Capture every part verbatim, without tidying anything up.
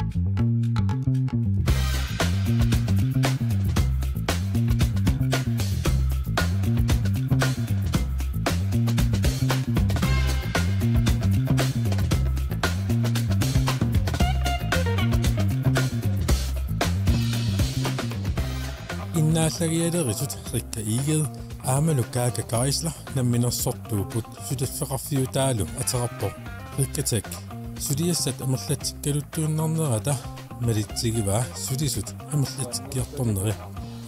Innaallagialerisut Rikka Egede aammalu Kaaka Geisler namminersortuupput suliffeqarfiutaalu ateqarpoq. Rikka Tech suliassat amerlatsikkaluttuinnarnerata malitsigivaa sulisut amerlatsikkiartorneri.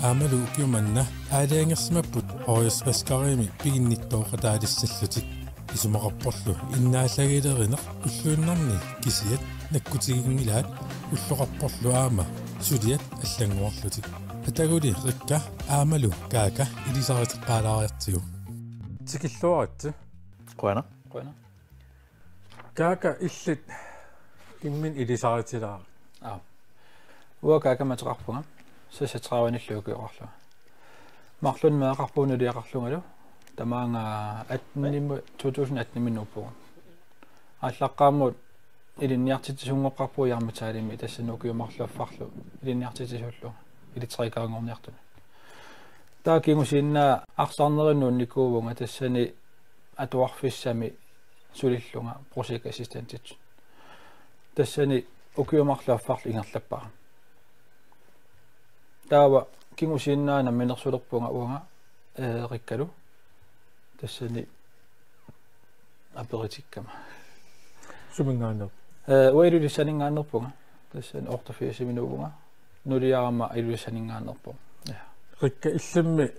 Aammalu ukioq manna aalajangersimapput Højres Vaskerimi piginnittooqataalissallutik. Isumaqarporlu innaallagialerineq ulluinnarni kisiat nakkutiginngilaat ulloqarporlu aamma suliat allanngorlutik. Ataguli Rikka aammalu Kaaka ilisariteqqaalaariartigu. Tikilluaritsi. Qujanaq. Qujanaq. Kaaka illit imminut ilisaritilaarit. Aa. Uanga Kaakamik ateqarpunga. Seksogtredive-nillu ukioqarlunga. Marlunnik meeraqarpunga nuliaqarlungalu. Tamaanga atten-imut, to tusind atten-imut nuuppunga. Aallaqqaammut ilinniartitsisunngoqqaarpunga Jarmetalimi, tassani ukiut marluk affarlu ilinniartitsisuullunga elektrikerinngorniartunut. Taava kingusinnaanera arsarnerinut nuunnikuuvunga, tassani atuarfissami sulillunga projektassistentitut. Tassani ukiut marluk affarlu ingerlappara. Taava kingusinnaanera namminersulerpunga uanga, ee, Rikkalu. Tassani aperitikkama. Suminngaanneerpit? Ee, uanga Ilulissaninngaanneerpunga. Tassani otteogfirsimi nuuvunga. Nuliarama Ilulissaninngaanneerpunga. Ja. Rikka, illimmi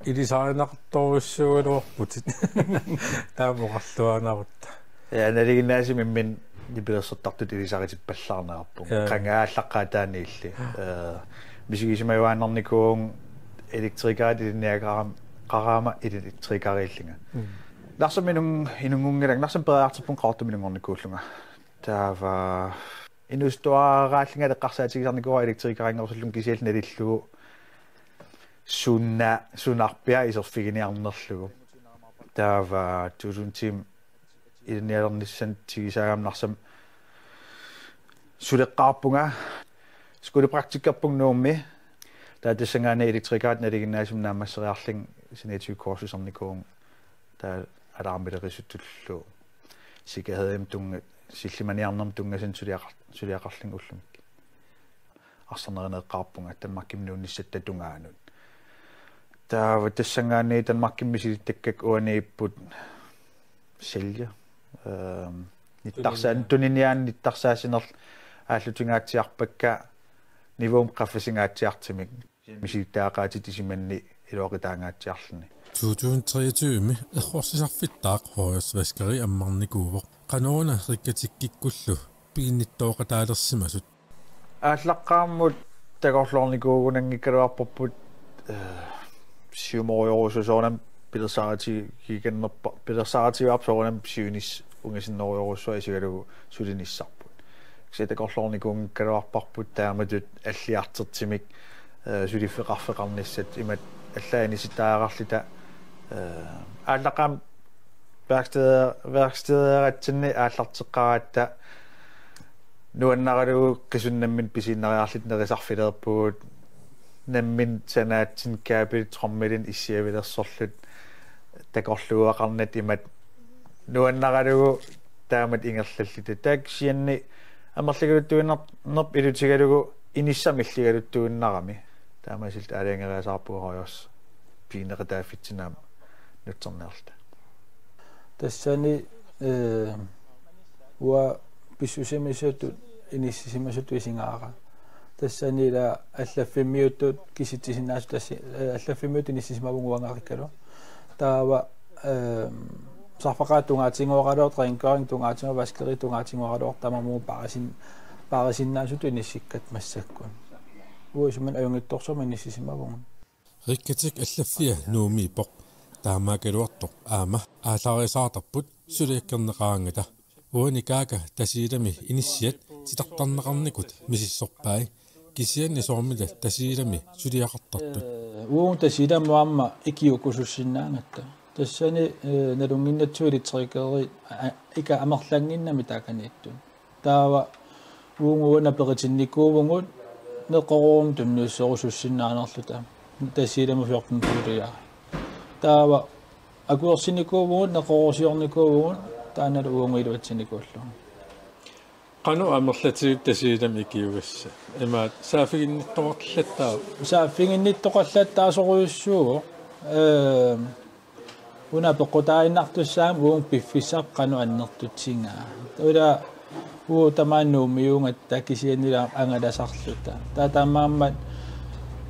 ilisarineqartorujussuugaluarputit. Taama oqarluaannarutta. Ja, nalinginnaasumik imminut nipilersortartutut ilisaritippallaarneqarpunga. Ja. Qanga aallaqqaataaniilli. Ja. Ee, misigisimajuaannarnikuuvunga elektrikerit ilinniagara-, qaraama elektrikeriillunga. Mm. Narsami inung-, inunngunngilanga, narsami periarfissarpunga Qaqortumi inunngornikuullunga. Taava inuusuttuaraallunga eqqarsaatigisarnikuuara elektrikerinngortillunga, kisianni nalillugu suna-, sunarpiaq iserfiginiarnerlugu. Taava to tusind ti ilinnialernissannut tigussaagama narsami suleqqaarpunga. Skolepraktikkerpunga Nuummi. Taava tassanngaanniit elektrikeritut nalinginnaasumik naammasseriarlunga saniatigut kursusernikuuvunga. Taava alarmilerisutullu sikkerhedimut tunnga-, sillimaniarnermut tunngasunut suliaqar-, suliaqarlunga ullumikkut. Arsarnerineeqqaarpunga Danmarkimut nuunnissatta tungaanut. Taava tassanngaanniit Danmarkimi misilittakkakka uaniipput sælge. Ehm, nittarsaa-, tuniniaanut. Tuniniaanut nittarsaasinerlu aallutingaatsiarpakka nivuummik qaffasinngaatsiartumik. Misilittagaqaatitut isumanni iluaqutaangaatsiarluni. To tusind treogtyve-mi errorsisarfittaaq Højres Vaskeri ammarnikuuvoq. Qanoruna Rikka Tech-ikkullu piginnittooqataalersimasut? Aallaqqaammut takorloornikuugunanngikkaluarparput, eh, siumorujussuuvoq soorunami pilersaarutigikannerpa-, pilersaarutigaarput soorunami siunissaq ungasinnerujussuaq isigalugu sulinissarput. Kisianni takorloornikuunngikkaluarparput taamatut alliartortumik, eh, suliffeqarfeqarnissat imatut allaat inissittarluta, eh, aallaqqaammut værksted-, værkstederatsinni aallarteqqaaratta nuannaralugu qisunnut nammineq pisiinnariarluta nerisarfileerpugut, nammineq sanaatsinni kabelit trommelinut issiavilersorluta takorluugaqarnata imatut nuannaralugu taamatut ingerlalluta. Taava kisianni amerligaluttuinnarnerput ilutigalugu inissamik illigaluttuinnarami. Taamaasilluta aalajangeriasaarpugut Højres pigineqataaffitsinni aamma nutserniarluta. Tassani, eh, uanga pissusimasutut inissisimasutut isigaara. Tassani ila allaffimmiutut kisitsisinnaasutut tassi-, eh, allaffimmiutut inissisimavunga uanga Rikkalu. Taava, eh, sarfaqaat tungaatigooralugit, rengøring tungaatigooralugit, vaskeri tungaatigooralugit, tamarmut paarisin-, paarisinnaasutut inissikkatta massakkut. Uanga isumanni ajunngitsorsuarmik inissisimavugut. Rikka Tech allaffia Nuummiippoq. Taamaakkaluartoq aamma aallartisaartarput suliakkerneqaraangata. Uani Kaaka Tasiilami inissiat titartarneqarnikut misissorpai. Kisianni soormita Tasiilami suliaqartartut? Eh, uagut Tasiilami aamma ikiuukkusussinnaagatta. Tassani, eh, nalunnginnatsigu elektrikerit, a-, a-, ika amerlannginnamik taakaniittut. Taava Uunga una aperitinnikuuvugut neqeroorumik tunniusserusussinnaanerluta Tasiilami fjorten puljea. Taava akuersinnikuuvugut, neqeroorsiornikuuvugut, taannalu uunga iluatsinikuullugu. Qanoq amerlatigippit Tasiilami ikiugassat? Imaat saaffiginnittoqallattaaq. Saaffiginnittoqallattaasorujussuuvoq. Ee, una peqqutaaginnartussaagami uunga piffissaq qanoq annertutigaa. Taava uagut tamaani Nuummiuugatta kisiannili angalasarluta. Taava taamaammat,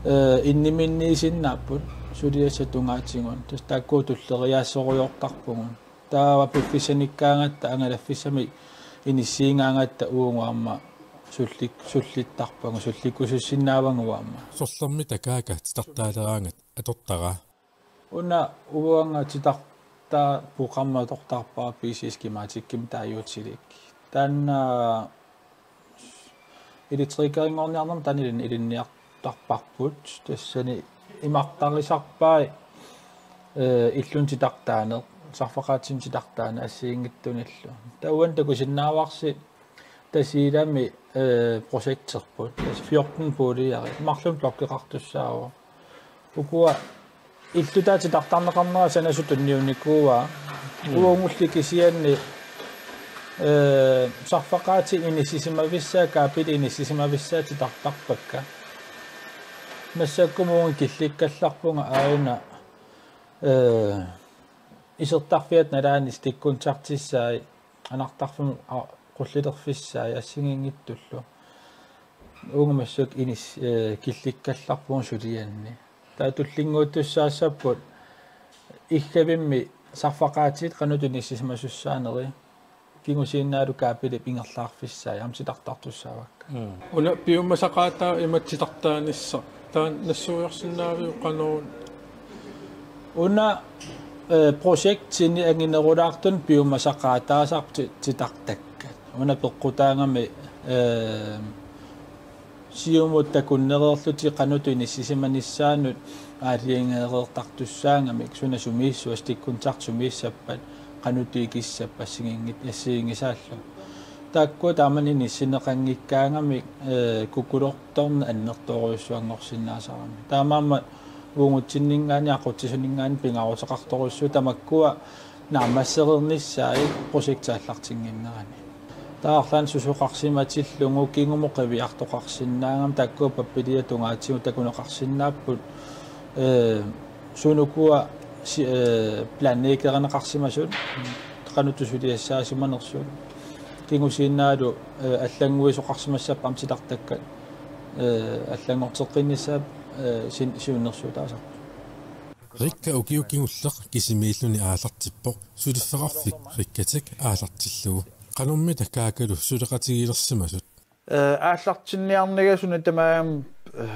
ee, inniminniisinnaapput suliassat tungaatigut. Tassa taakku tulleriiaasoriartarpugut. Taava piffissanikkaangatta angalaffissamik inissiigaangatta uagut aamma sullik-, sullittarpagut, sullikkusussinnaavagut aamma. Sorlermi takaaka titartaaleraangat atortaraa? Una uanga titartaa programmi atortarpara B C S Gematikimi taaguutilik. Taanna elektrikerinngorniarnermi taanna ilin-, ilinniartarparput. Tassani imartarisarpai, ee, illunik titartaaneq, sarfaqaatinik titartaaneq assigiinngitsunillu. Taava uani takusinnaavarsi Tasiilami, ee, projekterput. Tassa fjorten puljeri. Marlunnik blokkeqartussaavoq. Ukua illutaa titartarneqarnera sanasut tunniunnikuuaa. Mm. Uagulli kisianni, ee, sarfaqaatit inissisimavissaat, kaapilit inissisimavissaat titartarpakka. Massakkut uunga killikkallarpunga aajuna, ee, isertarfiata nalaani stikkontaktissaat, anartarfimmut a-, qullilerfissaat assigiinngitsullu. Uunga massakkut inis-, ee, killikkallarpunga sulianni. Taava tullinnguuttussaassapput iggavimmi sarfaqaatit qanoq inissisimasussaaneri, kingusinnerusut kaapilip ingerlaarfissaat aamma titartartussaavakka. Mm. Una piumasaqaataa imatut titartaanissaq. Taanna nassuiarsinnaaviuk qanoq? Una, ee, projektini anginerulaartunik piumasaqaataasarput ti-, titartakkat. Una peqqutaagami, ee, siumut takunnereerlutik qanoq inissisimanissaannut aalajangereertartussaagamik, suna sumiissua, stikkontakti sumiissappat, qanoq ikissappat assigiinngit-, assigiinngisaallu. Taakkua taamani inissinneqanngikkaangamik, ee, kukkulortorneq annertoorujussuanngorsinnaasarami. Taamaammat uagutsinninngaanniit aqutsisuninngaanniit pingaaruteqartorujussuuvoq tamakkua naammassereernissaat projektit aallartinnginneranni. Taava arlaannik susoqarsimatillugu kingumut qiviartoqarsinnaagami, taakkua pappiliat tungaatigut takuneqarsinnaapput, ee, suut ukua si-, ee, planlæggerineqarsimasut, qanoq suliassaasimanersut. Kingusinnerusut, ee, allannguisoqarsimassapput aamma titartakkat, ee, allanngorteqqinnissaat, ee, sin-, siunnersuutaasarput. Rikka ukioq kingulleq kisimiilluni aallartippoq, suliffeqarfik Rikkatik aallartillugu. Qanormita Kaakalu suleqatigiilersimasut? Ee, aallartinniarniga suna tamarmi, ee,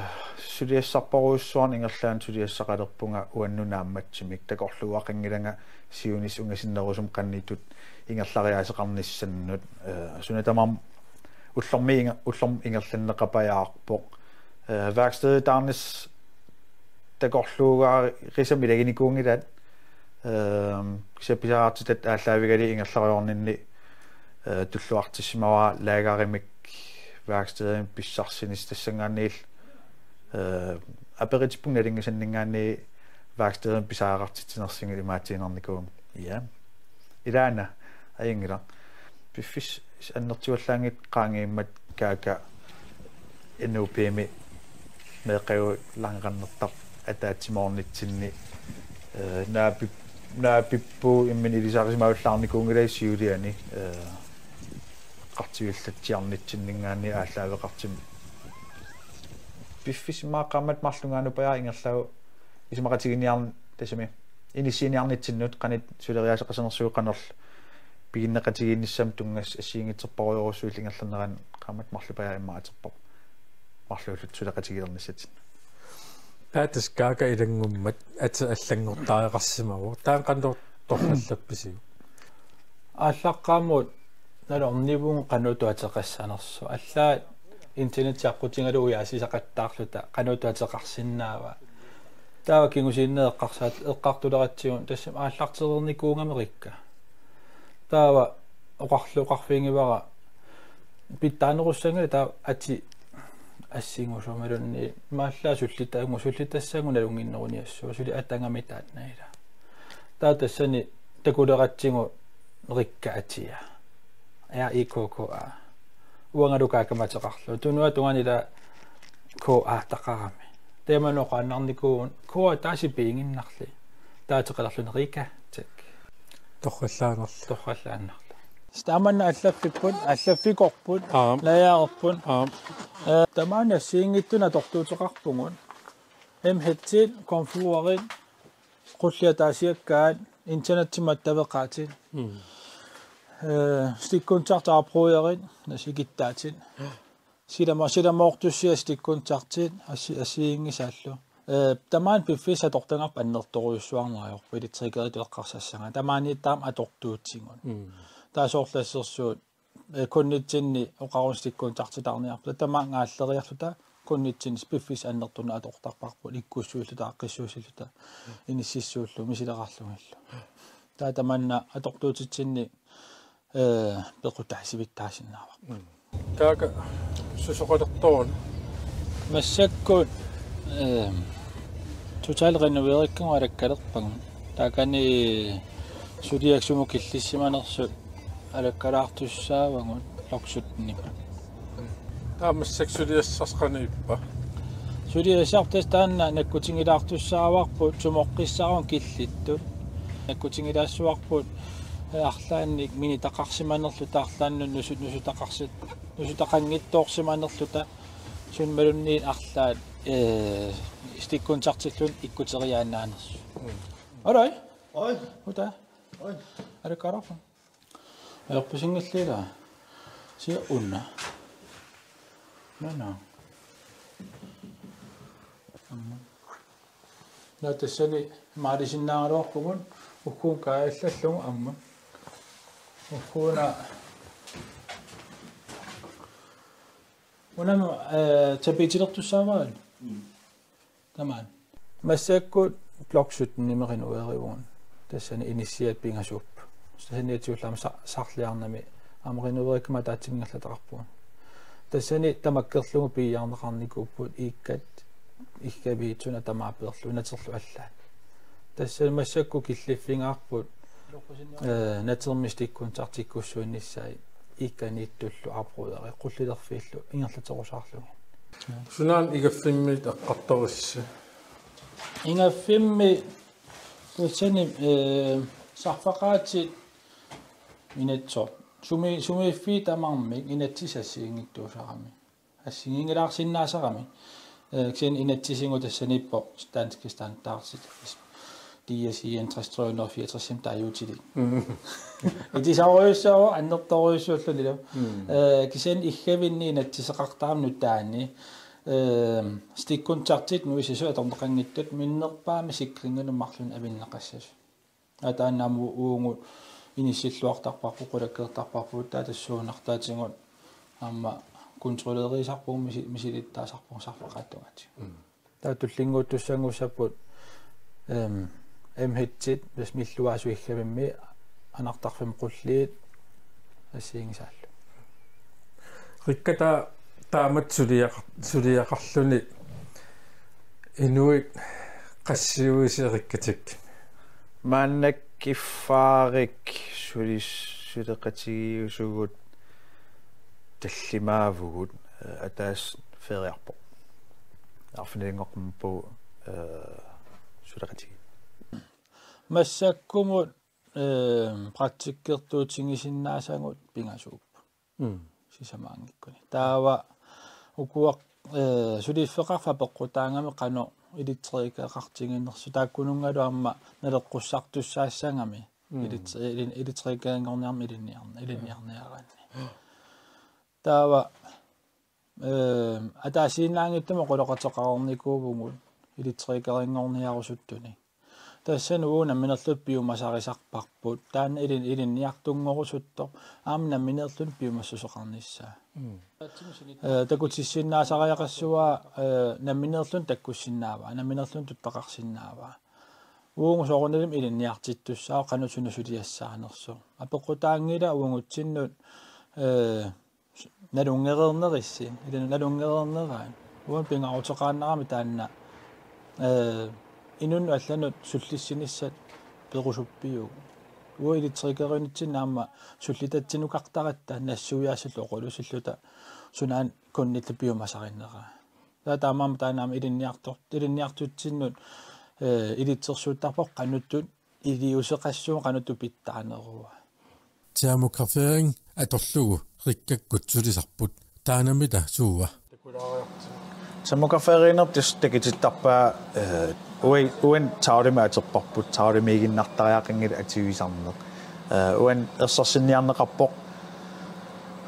suliassarparujussuarnik ingerlaannaq suliassaqalerpunga uannut naammattumik, takorluugaqanngilanga siunissaq ungasinnerusumik qanoq ittut ingerlariaaseqarnissannut, ee, suna tamarmi ullormi inge-, ullormi ingerlanneqapajaarpoq. Ee, værkstedit taarnissaq takorluugarisamik ilaginikuunngilaat, ehm, kisianni pisariaqartitat aallaavigalugit ingerlariarninni, ee, tulluartissimavara lagerimik værkstedimik pissarsinissaq tassanngaanniillu, ee, aperitippunga nalunngisanninngaanniit værkstedimik pisariaqartitsinersunga imaattuinnarnikuuvunga. Ja. Ilaana, ajunngilaq. Piffissaq annertuallaanngitsoq qaangiummat Kaaka N U P-mi meeqqagut langrendertartut ataatsimoornitsinni, ee, naapip-, naapippugut imminut ilisarisimajuallaarnikuunngilai siuliani, ee, eqqartuillatsiarnitsinninngaanniit aallaaveqartumik. Piffissaq immaqa qaammatit marluk tungaanut paja ingerlavoq isumaqatigiinniarn-, tassami inissiiniarnitsinnut qanoq suleriaaseqasanersugut, qanorlu piginneqatigiinnissamut tunngasut assigiinngitsorpassuarujussuit ingerlaneranni qaammatit marluk paja immaqa atorpavut marluulluta suleqatigiilernissatsinnut. Taava tassa Kaaka ilanngummat ateq allanngortariaqarsimavoq. Taanna qanoq torrallappisiuk? Aallaqqaammut nalornivugut qanoq ateqassanersoq. Allaat internetti aqqutigalugu ujaasisaqattaarluta qanoq ateqarsinnaava. Taava kingusinnerusukkut eqqarsaat-, eqqartuleratsigu tassami aallartereernikuugami Rikka. Taava oqarlu-, oqarfigivara pitsaanerussanngilaq taava atit assingusut imaluunniit imaallaat sullittagut sullittassannguaq nalunnginneruniassaaq suli atagami taanna ila. Taava tassani takuleratsigu Rikka atia. R I K K A. Uangalu kaakamateqarlugu. Tunuata tungaanut ila K A-taqarami. Tamanna oqaannarnikuuvugut K A taasipiiginnarli. Taateqalerluni Rikka. Tak. Torrallaannarlu. Torrallaannarlu. Taamanna allaffipput, allaffikorput, Aap. Lagererput. Aap. Eh, tamaani assigiinngitsunik atortuuteqarpugut. M-headset, komfuuerit, qulliataasiakkaat, internetsimut attaveqaatit. Mm. Eh, stikkontaktit, afbryderit, nassikittaatit. Silama-, silamoortussiat stikkontaktit, assi-, assigiinngisaallu. Eh, tamaani piffissaq atortagarput annertoorujussuarneq ajorput elektrikeritut eqqarsassagaa. Tamaaniittaaq aamma atortuutigut. Mm. Taava soorlu assersuut, eh, kunditsinni oqarunnik stikkontaktitaarniarpata tamaat ngaalleriarluta kunditsinni piffissaq annertuneq atortarparput ikkussuilluta aaqqissuussilluta inississuullugu misileqarlugillu. Taava tamanna atortuutitsinni, eh, pequtaasivittaasinnaavarput. Mm. Taakku susoqalertoruna? Massakkut, eh, total renoveerikkagut alakkalerpagut. Taakani suliassat sumut killissimanersut alakkalaartussaavagut loksuttini. Taava massakkut suliassarsi qanoq ippa? Suliassarsi taanna nakkutigilaartussaavarput sumoqqissaarut killittut. Nakkutigilaassavarput, eh, arlaannik minitaqarsimanerluta arlaannut nusu-, nusutaqarsi-, nusutaqanngitsoorsimanerluta sumiluunniit arlaat, eh, stikkontaktilluunniit ikkuteriaannaanersut. Mm. Alai. Oi. Uta. Oi. Alakkalerpagut. Ajorpasinngillat ilaa. Sia una. Nana. Aamma. Naa tassani maalisinnaagaluarpugut ugguuna kaajallallugu aamma. Ugguuna. Una, eh, tapetilertussaavara. Mm. Tamaat. Massakkut blok syttenimi renoveerivugut. Tassani inissiat pingasuupput. Tassani atigullu aamma sa-, Sarliarnami aamma renoveerikkama ataatsiminnga ingerlataqarpugut. Tassani tamakkerlugu piiarneqarnikuupput iikkat iggaviit suna tamaat peerlugit naterlu allaat. Tassani massakkut killiffigaarput, eh, natermi stikkontaktikkussuinnissaat iikkaniittullu afbryderit qullilerfiillu ingerlaterusaarlugit. Sunaana igaffimmiit eqqartorissat? Igaffimmi tassani, eh, sarfaqaatit inatsoq. Sumi-, sumiiffiit tamarmik inatsisit assigiinngitsuusarami. Assigiinngilaarsinnaasarami. Eh, kisianni inatsisigut tassaniippoq danskit standardit. D S I N tres tre hundrede og fireogtres taaguutilik. Mm. Itisarujussuaq annertoorujussuullunilu. Mm. Eh, kisianni iggavinni inatsiseqartarami nutaanni. Eh, stikkontaktit nuisasut atorneqanngitsut minnerpaamik sikringanut marlunnik avinneqassasut. Ataannaamu uagut inissilluartarparput, qulakkeertarparput, taava tassuunartaatigut aamma kontrollerisarpugut misi-, misilittaasarpugut sarfaqaattungaatigut. Mm. Taava tullinnguuttussanngussapput, ehm, M-headset, tassa milluaasut iggavimmi, anartarfimmi qulliit, assigiinngisaallu. Rikka, taava taamatut suliaq-, suliaqarluni inuit qassiuisi Rikkatik? Maannakkut fyrre sulis-, suleqatigiiusugut tallimaavugut, eh, ataaseq feriarpoq. Arfinilinngorpugut, eh, suleqatigiit. Massakkumut, eh, praktikkertuutigisinnaasagut pingasuupput. Mm. Sisamaanngikkuni. Taava ukua, eh, suliffeqarfik apeqqutaagami qanoq elektrikeqartiginersoq, taakkununngalu aamma naleqqussartussaassagami. Mm. Elektri-, ele-, elektrikerinngorniarmi ilinniarn-, ilinniarniaraanni. Taava, eh, ataasiinnaanngitsumik oqaloqateqareernikuuvugut elektrikerinngorniarusuttunik. Tassani uagut nammineerluta piumasarisarparput. Taanna ilin-, ilinniartunngorusuttoq. Aamma nammineerluni piumassuseqarnissaa. Mm. Eh, takutissinnaasariaqassavaa, eh, nammineerluni takkussinnaavaa, nammineerluni tuttaqarsinnaavaa. Uagut soorunalimi ilinniartittussaavoq qanoq suna suliassaanersoq. Apeqqutaanngilaq uagutsinnut, eh, Nalunngereernerissi, ilaa nalunngereerneraat. Uanga pingaaruteqaannarami taanna, eh, inunnut allanut sullissinissat perusuppiuk. Uanga elektrikerinitsinni aamma sullitatsinukartaratta nassuiaassallu oqaluusilluta sunaana kunnillu piumasarineraa. Taava taamaammat taanna aamma ilinniartor-, ilinniartitsinnut, eh, ilitsersuuttarpoq qanortut iliuuseqassuunga qanortut pitsaanerua. Termografering atorlugu Rikkakkut sulisarput, taannami taava suua. Termograferiinertut takutittarpaat, eh, ui-, uani tavlimik atorparput, tavlimiiginnartariaqanngilaq atuisarneq. Eh, uani ersersinniarneqarpoq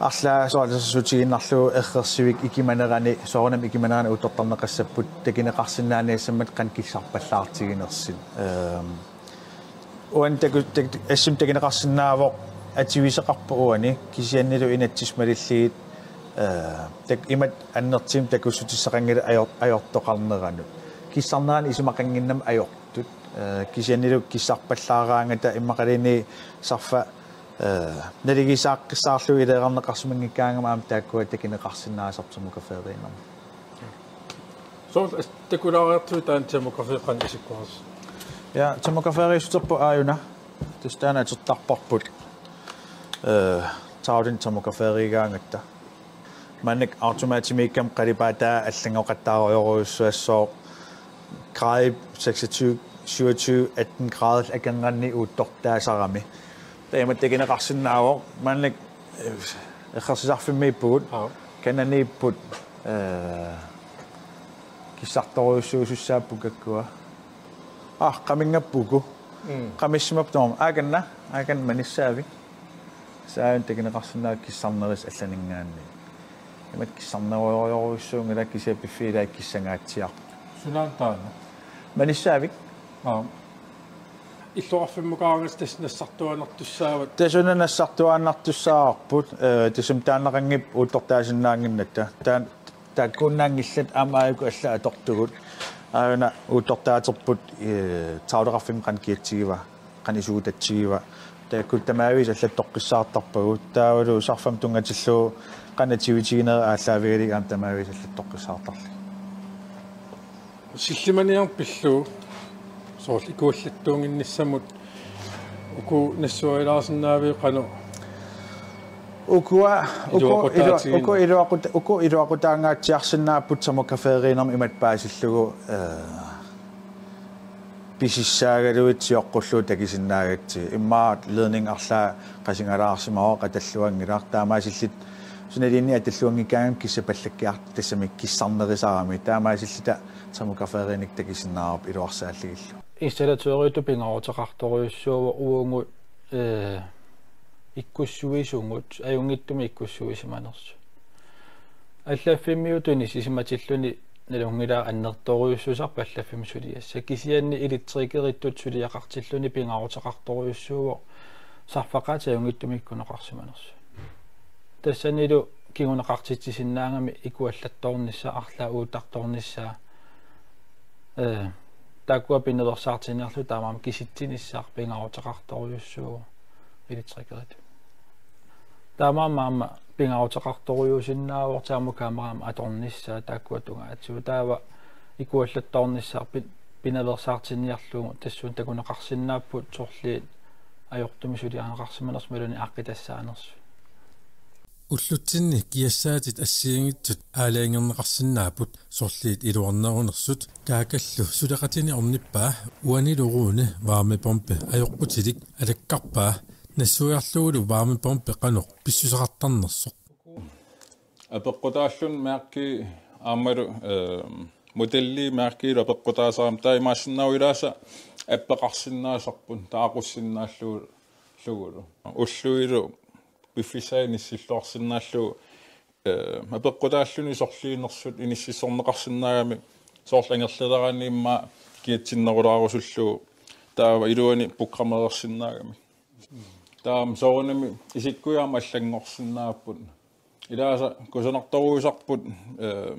arlaat soorlu assersuutigiinnarlugu errersivik ikimanerani, soorunami ikimanerani uuttortarneqassapput takuneqarsinnaaniassammat qanoq kissarpallaartiginersut. Ehm, Uani taku-, tak-, assimi takuneqarsinnaavoq atuisoqarpoq uani, kisiannili inatsisit malillugit, eh, tak-, imatut annertuumik takussutissaqanngilaq ajor-, ajortoqarneranut. Kissarnerani isumaqannginnami ajortut. Eh, kisiannili kissarpallaaraangata immaqaluunniit sarfa, eh, naligiissaarlugu ileerarneqarsimanngikkaangama aamma taakkua takuneqarsinnaasarput termograferiinermi. Soorlu as-, takulaariartuit taanna termograferi qanoq isikkoqarsi? Ja, termograferiissuterput aajuna. Tassa taanna atortarparput, eh, tavlinik termograferiigaangatta. Maannakkut automatimiikkami qalipaataa allanngoqattaarujorujussuassooq, grader seksogtyve, syvogtyve, atten grader akornanni uuttortaasarami. Taama takuneqarsinnaavoq, maannakkut, eh, ersersisarfimmiippugut, Aap. Canadipput, eh, kissartorujussuusussaapput taakkua. Ah, qaminngapput uku. Mm. Qamissimapput tamarmi. Aakanna, aakanna manissaavik. Tassa aajuna takuneqarsinnaavoq kissarnerisa allaninngaanniit. Imatut kissarnerujorujussuunngilaq kisianni piffissap ilaat kissangaatsiarpoq. Sunaana taanna? Manissaavik. Aap. Illoqarfimmukaangatta tassa nassartuaannartussaavat. Tassa una nassartuaannartussaavarput, eh, tassami taannaqanngippat uuttortaasinnaannginnatta. Taan-, taakkuinnaanngillat aamma aajuku allat atortugut. Aajuna uuttortaaterput, eh, tavleqarfimmi qanoq kiatsigiva, qanoq isugutatsigivaa. Taakku tamaavisa allattoqqissaartarpagut. Taavalu sarfamut tunngatillugu qanoq atuutiginerit aallaavigalugit aamma tamaavisa allattoqqissaartarlugit. Sillimaniarneq pillugu soorlu ikuallattuunnginnissamut uku nassuialaarsinnaaviuk qanoq? Ukua, uku, Iluaqutaatigineq. Ilua-, uku iluaquta-, uku iluaqutaangaatsiarsinnaapput termograferiinermi imatut paasillugu, eh, pisissaagaluit sioqqullugu takusinnaagatsigit. Immaqa ledning arlaat qasingalaarsimavoq, qatalluanngilaq, taamaasilluta sunaluunniit atalluanngikkaangamik kissapallakkiartut tassami kissarnerisarami. Taamaasilluta termograferiinik takusinnaavarput iluarsaallugillu. Installatøritut pingaaruteqartorujussuuvoq uagut, eh, ikkussuisugut, ajunngitsumik ikkussuisimanersut. Allaffimmiutut inissisimatilluni nalunngilara annertoorujussuusarpoq allaffimmi suliassaq. Kisianni elektrikerittut suliaqartilluni pingaaruteqartorujussuuvoq sarfaqaatit ajunngitsumik ikkuneqarsimanersut. Tassanilu kinguneqartitsisinnaagami ikuallattoornissaa, arlaat uuttartoornissaa, eh, taakkua pinaveersaartinniarlugu taamaammat kisitsinissaq pingaaruteqartorujussuuvoq elektrikeritut. Taamaammat aamma pingaaruteqartorujussuusinnaavoq taama kamerami atornissaa taakkua tungaatigut. Taava ikuallattoornissaa pi-, pinaveersaartinniarlugu tassuuna takuneqarsinnaapput sorliit ajortumik suliarineqarsimanersut imaluunniit aaqqitassaanersut. Ullutsinni kiassaatit assigiinngitsut aalajangerneqarsinnaapput sorliit iluarnerunersut. Kaakallu suleqatini ornippaa uanilu Rune varmepumpe ajoqutilik alakkarpaa nassuiarlugulu varmepumpe qanoq pissuseqartarnersoq. Apeqqutaalluni mærki aammalu, eh, modelli mærkilu apeqqutaasarami taamaassinnaavoq ilaasa appeqarsinnaasarput taava aqussinnaallugulu. Ulluilu piffissap inissilluarsinnaallugu, eh, apeqqutaalluni sorliinersut inississorneqarsinnaagami soorlu angerlaleraanni immaqa kiatsinnerulaarusullugu taava iluani programmerersinnaagami. Taava soorunami isikkujaama allanngorsinnaapput. Ilaasa kusanartorujussuusarput, eh,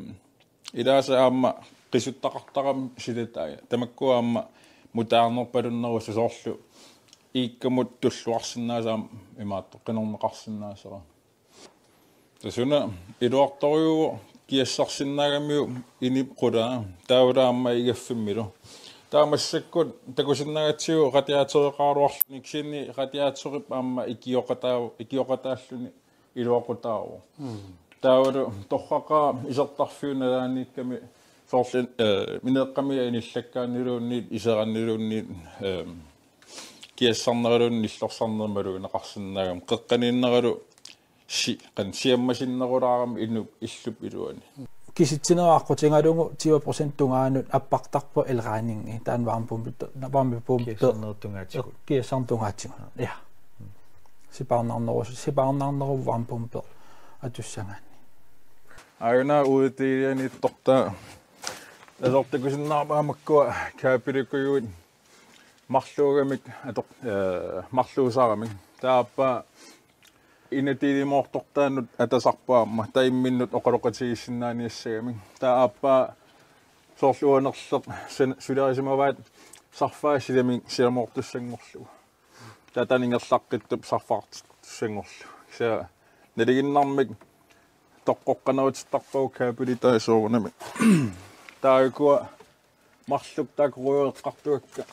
ilaasa aamma qisuttaqartarami silataani. Tamakku aamma mutaanerpalunnerusoq soorlu iikkamut tulluarsinnaasut aamma imaattoq qinerneqarsinnaasara. Tasuna iluartorujuuvoq kiassarsinnaagamiuk inip qulaa. Taavalu aamma igaffimmilu. Taava massakkut takusinnaagatsigu radiatoreqaraluarluni kisianni radiatorip aamma ikioqataa-, ikioqataalluni iluaqutaavoq. Taavalu torraqaa isertarfiup nalaaniikkami soorlu, eh, mineeqqami inillakkaanniluunniit, iseranniluunniit, eh, kiassarneraluunniit nillorsarneq malugineqarsinnaagami. Qeqqaniinneralu si-, qan-, siammasinnerulaarami inup illup iluani. Kisitsinerup aqqutigalugu tyve procent tungaanut appartarpoq elregningi. Taanna varmepumpe, varmepumpe. Kiassarnerup tungaatigut. Kiassarnerup tungaatigut. Ja. Sipaarnarnerus-, sipaarnarneruvoq varmepumpe atussagaanni. Aajuna uudilianiittortaa. Tasortakusinnaarpaa makkua kaapilikujuit marluugamik ator-, eh, marluusaramik. Taava aappaa inatiliimoortortaanut atasarpoq aamma taava imminnut oqaloqatigiissinnaaniassagamik. Taava aappaa soorlu uanerleq sen-, sulerisimavaat sarfaa silamik silamoortussanngorlugu. Taava taanna ingerlaqqittup sarfaartussanngorlugu. Kisianni nalinginnarmik toqqoqqanerutittarpagut kaapilitai soorunami. Taava ukua marluk taakku rujuueqqartuakka.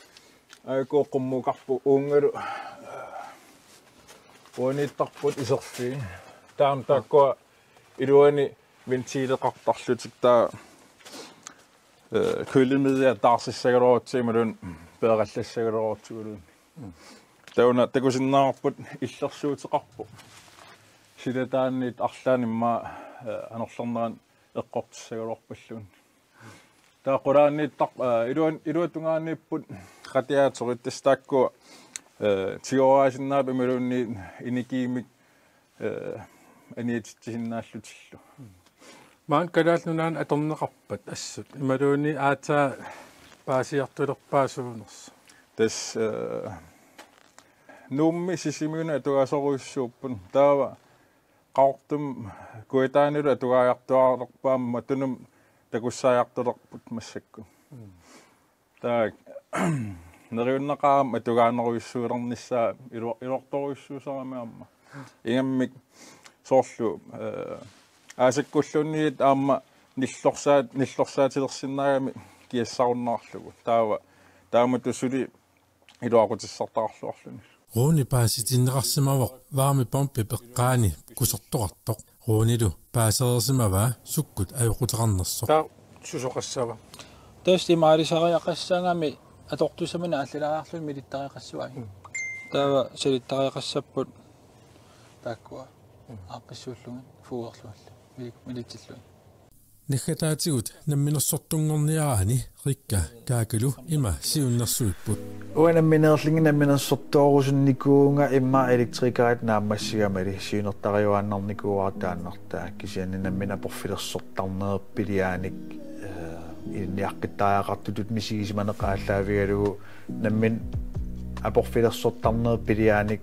Aajuku qummukarput uungalu. Uaniittarput iserfii. Taava taakkua iluani ventileqartarlutik taava, eh, kølemidler taarsissagaluarutsigit imaluunniit peerallassagaluarutsigu. Taava una takusinnaavarput illersuuteqarpoq. Silataanniit arlaanni immaqa, eh, anorlernerani eqqortissagaluarpalluunniit. Taava qulaaniittar-, eh, iluan-, iluatungaaniipput radiatorit tassa taakkua, eh, tigooraasinnaavoq imaluunniit energiimik, eh, aniatitsisinnaallutillu. Maani Kalaallit Nunaanni atorneqarpat assut imaluunniit aatsaat paasiartulerpaat suunersoq? Tassa, eh, Nuummi Sisimiunut atugaasorujussuupput. Taava Qaqortumi Kujataanilu atugaajartuaarlerput aamma Tunumi takussaajartulerput massakkut. Taava neriunneqaaq aamma atugaanerujussuulernissaa ilu-, iluartorujussuusarami aamma. Ingammik soorlu, eh, aasakkulluunniit aamma nillorsaat-, nillorsaatilersinnaagami kiassarunnaarlugu. Taava taamatut suli iluaqutissartaqarluarluni. Rune paasitinneqarsimavoq varmepumpe peqqaani kusertoqartoq. Runelu paasereersimavaa sukkut ajoquteqarnersoq. Taava susoqassava? Tassa imaalisariaqassagami atortussaminnik aallalaariarluni milittariaqassavai. Mm. Taava silittariaqassapput taakkua. Mm. Aaqqissuullugit fuuerluallu. Mili-, militsillugit. Naggataatigut namminersortunngorniaraanni Rikka Kaakalu ima siunnersuipput. Uanga nammineerlunga namminersortoorusunnikuuvunga immaqa elektrikerit naammassigamali siunertariuaannarnikuuara taannartaa kisianni nammineq aporfilersortarnerup piliaanik, eh, ilinniaqqittariaqartutut misigisimaneq aallaavigalugu nammineq aporfilersortarnerup piliaanik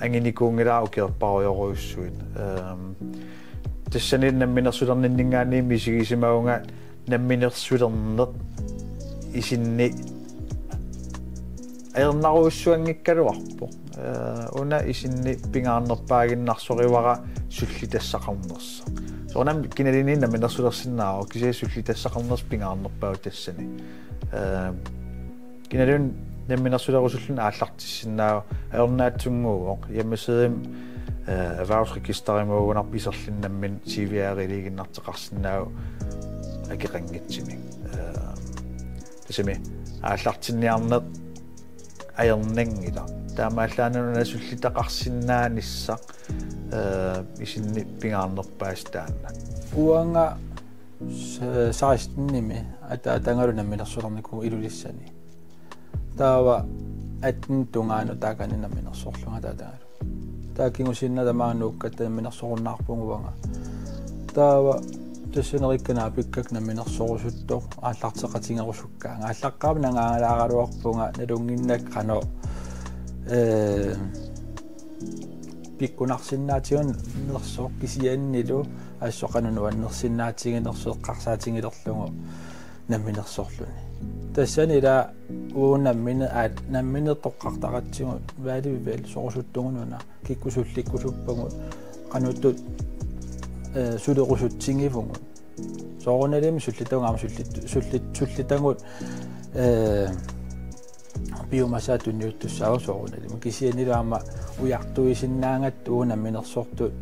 anginikuunngilara ukiorparujorujussuit. Ehm, tassani namminersulerninninngaanniit misigisimavunga namminersulerneq isinni ajornarujussuanngikkaluarpoq. Eh, una isinni pingaarnerpaaginnarsorivara sullitassaqarnersoq. Soorunami kinaluunniit namminersulersinnaavoq kisianni sullitassaqarnersoq pingaarnerpaavoq tassani. Eh, Kinaluunniit namminersulerusulluni aallartissinnaavoq ajornaatsunnguuvoq. Hjemmesidemi, eh, erhvervsregisteri-, muunarpi iserluni nammineq C V R-iliiginnarteqarsinnaavoq akeqanngitsumik. Eh, tassami aallartinniarneq ajornanngilaq. Taamaallaat una sullitaqarsinnaanissaq, eh, isinni pingaarnerpaasaq taanna. Uanga s-, sekstenimi ataatangalu namminersulernikuuvunga Ilulissani. Taava atten tungaanut taakani namminersorlunga ataatangalu. Taava kingusinnaat tamaanga nuukkatta namminersorunnaarpunga uanga. Taava tassani Rikka naapikkakku namminersorusuttoq aallarteqatigerusukkaanga. Aallaqqaammut nangaangalaaraluarpunga nalunnginnakku qanoq, eh, pikkunarsinnaatiginersoq kisiannilu assut qanoq nuannersinnaatiginersoq eqqarsaatigilerlugu namminersorluni. Tassani ila uagut nammine-, aat, nammineq toqqartaratsigu Vaalivivel sorusuttugut una kikkut sullikkusuppagut qanuttut eh, sulerusutsigivugut. Soorunalimi sullitagut aamma sullit-, sullit-, sullitagut, eh, biomassaa tunniuttussaavagut soorunalimi. Kisiannilu aamma ujartuisinnaagatta uagut namminersortut,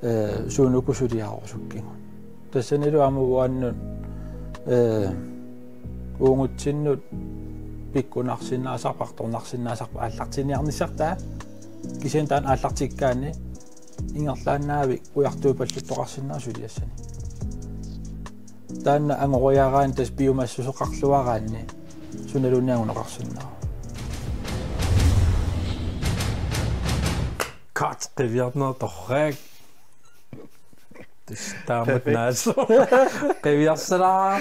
eh, suunuku suliarusukkigut. Tassanilu aamma uannut, eh, uagutsinnut pikkunarsinnaasarput, partornarsinnaasarput aallartinniarnissartaa. Kisianni taanna aallartikkaanni ingerlaannavik ujartuippalluttoqarsinnaavoq suliassani. Taanna angoriaraanni tassa biomassuseqarluaraanni sunaluunniit anguneqarsinnaavoq. Cut, qiviarneq torrak. Tassa taamatut naasoq. Qiviarsalaa.